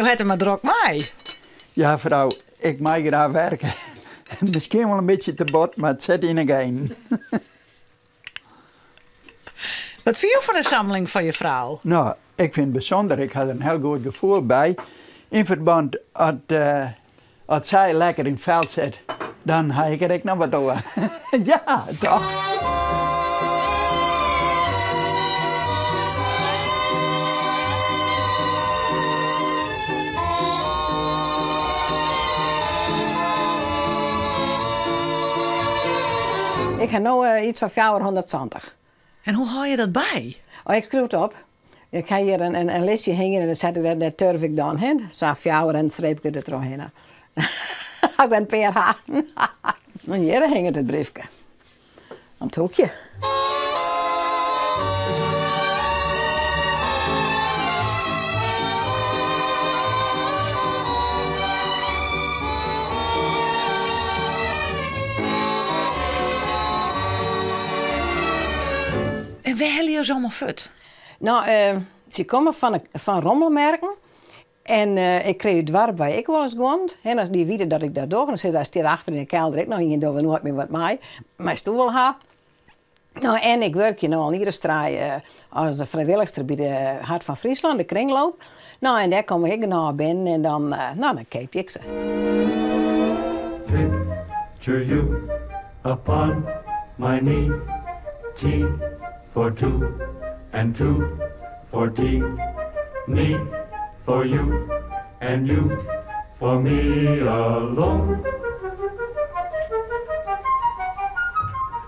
Jo hat der mar drok mei. Ja, frou, ik mei graach werke. Miskien wol in bytsje te bot, mar it sit yn 'e genen. Wat fine jo fan de samling fan je frou? No, ik fyn it bysûnder. Ik ha der in hiel goed gefoel by. Yn ferbân as sy lekker yn it feld sit, dan ha ik der ek noch wat oan. Ja, toch? Ik ha no iets fan 470. En hoe hâld je dat by? Oh, ik skriuw it op. Ik ha hjir in listje hingjen en dan set ik dêr turf ik dan hin. Sa fjouwer en streepke der trochhinne. Ik ben in pear ha. En hjir hinget it briefke. Om it hoekje. En wêr helje jo se allemaal fuort? No, se komme fan rommelmerken. En ik krij út it doarp wei ek wolris guon. En as dy witte dat ik dat doch, dan sizze se, stiet achter yn de kelder ek noch ien, dogge we noait mear wat mei. Meisto wol ha. No, en ik wurkje no al in jier as trije as frijwillichster by de Hart fan Fryslân, de kringloop. No, en dêr kom ik ek genôch binnen en dan, no, dan keapje ik se. Picture you upon my knee, Tea for two and two for tea, me for you and you for me alone.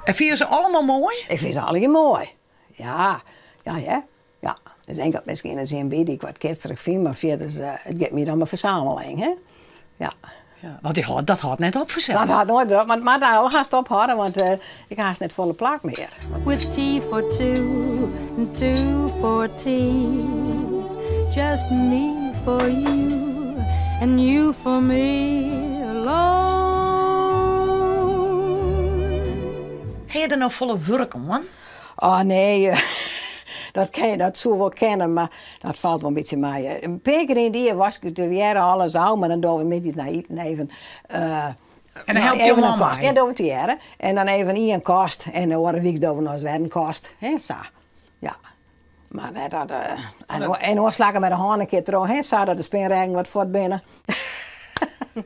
En fine jo se allemaal moai? Ik fyn se allegear moai. Ja, ja hear. Ja, der is inkeld miskien ris ien by dy't ik wat kitsterich fyn, mar fierders, it giet my om 'e fersameling, hè. Ja. Ja, want dy hâldt, dat hâldt net op fansels. Dat hâldt noait op, mar it moat al hast ophâlde, want ik ha hast net folle plak mear. With tea for two and two for tea Just me for you and you for me alone. Ha je der no folle wurk oan? Oh nee, dat kin, dat soe wol kinne, mar dat falt wol in bytsje mei. In pear kear yn it jier wask ik tegearre alles ôf, mar dan dogge we middeis nei iten even. En dan helpt jo man mei? Ja, dogge we tegearre. En dan even ien kast en de oare wyks dogge we nochris wer in kast. Hè, sa. Ja. Mar net dat. En oars slach ik mei de hân in kear troch, hè, sa dat de spinreagen wat fuort binne.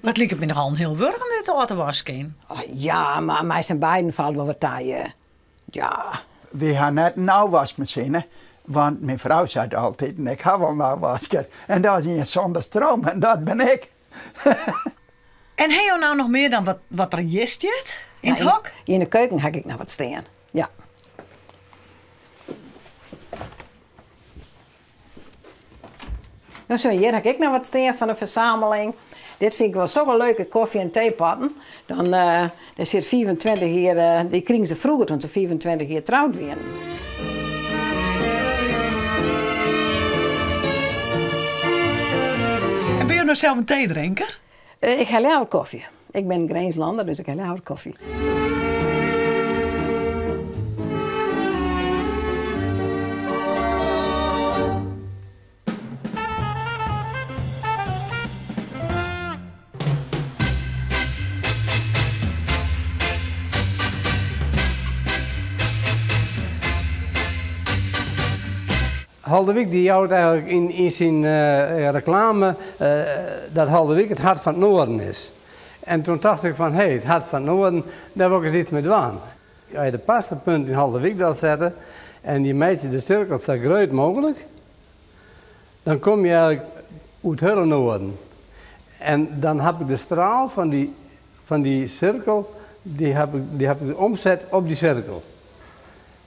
It liket my nochal in hiel wurk om dit ôf te wasken. Oh, ja, mar mei syn beiden falt wol wat ta, ja. Wy ha net in ôfwaskmasine, want myn frou seit altyd, ik ha wol in ôfwasker. En dat is ien sûnder stroom en dat bin ik. En ha jo no noch mear dan wat der hjir stiet yn it hok? Yn de keuken ha ik noch wat stean, ja. No sjoch, hjir ha ik ek noch wat stean fan de fersameling. Dit fyn ik wol sokke leuke kofje en teepotten. Dan, dêr sit 25 jier, dy krigen se froeger toen se 25 jier troud wienen. En binne jo no sels in teedrinker? Ik ha leaver kofje. Ik bin Grinslander, dus ik ha leaver kofje. Haulerwyk dy jout eigenlik yn yn syn reklame dat Haulerwyk it hart fan it Noarden is. En toen tocht ik fan hé, it hart fan it Noarden, dêr wol ik ris iets mei dwaan. As je de pastapunt yn Haulerwyk delsette en je meitsje de sirkel sa grut mooglik, dan kom je eigenlik oer it hiele Noarden. En dan haw ik de straal fan dy, fan dy sirkel, dy haw ik, dy haw ik omset op dy sirkel.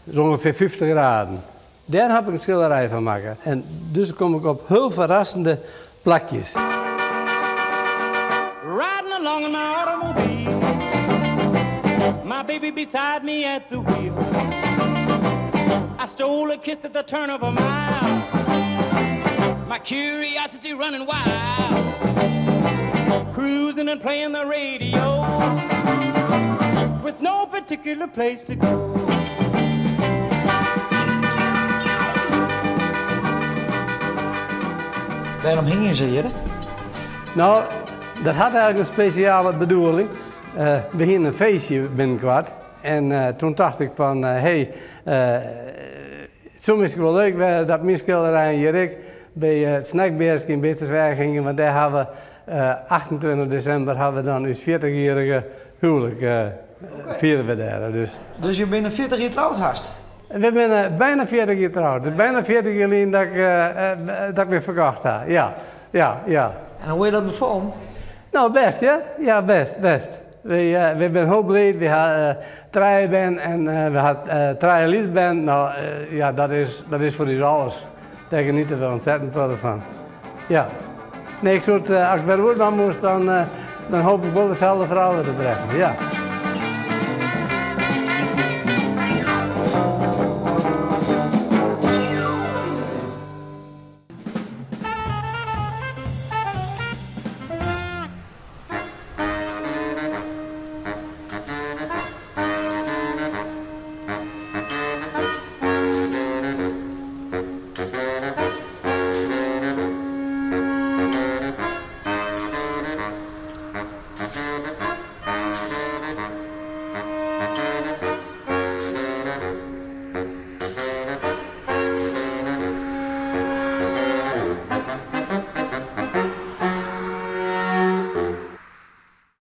Dat is ûngefear 50 graden. Dêr haw ik in skilderij fan makke en dus kom ik op hiel ferrassende plakjes. Riding along in my automobile My baby beside me at the wheel I stole a kiss at the turn of a mile My curiosity running wild Cruising and playing the radio With no particular place to go Wêrom hingje se hjir? No, dat hat eigenlik in spesjale bedoeling. We hiene in feestje binnenkoart en toen tocht ik fan hé, it soe miskien wol leuk wêze dat myn skilderijen hjir ek by it snackbearske yn Beetstersweach hingje, want dêr hawwe we 28 desimber hawwe we dan ús fjirtichjierrige huwlik fiere we dêr. Dus. Dus jo binne 40 jier troud hast? We binne byna 40 jier troud. It is byna 40 jier lyn dat ik, dat ik my ferkocht ha. Ja, ja, ja. En hoe is dat befallen? No, bêst, ja. Ja, bêst, bêst. Wy, wy binne hiel bliid. Wy ha trije bern en we ha trije lytsbern. No, ja, dat is foar ús alles. Dêr geniete we ontzettend folle fan. Ja. Nee, ik soe it, as ik wer oerdwaan moast, dan, dan hoop ik wol deselde frou wer te treffen. Ja.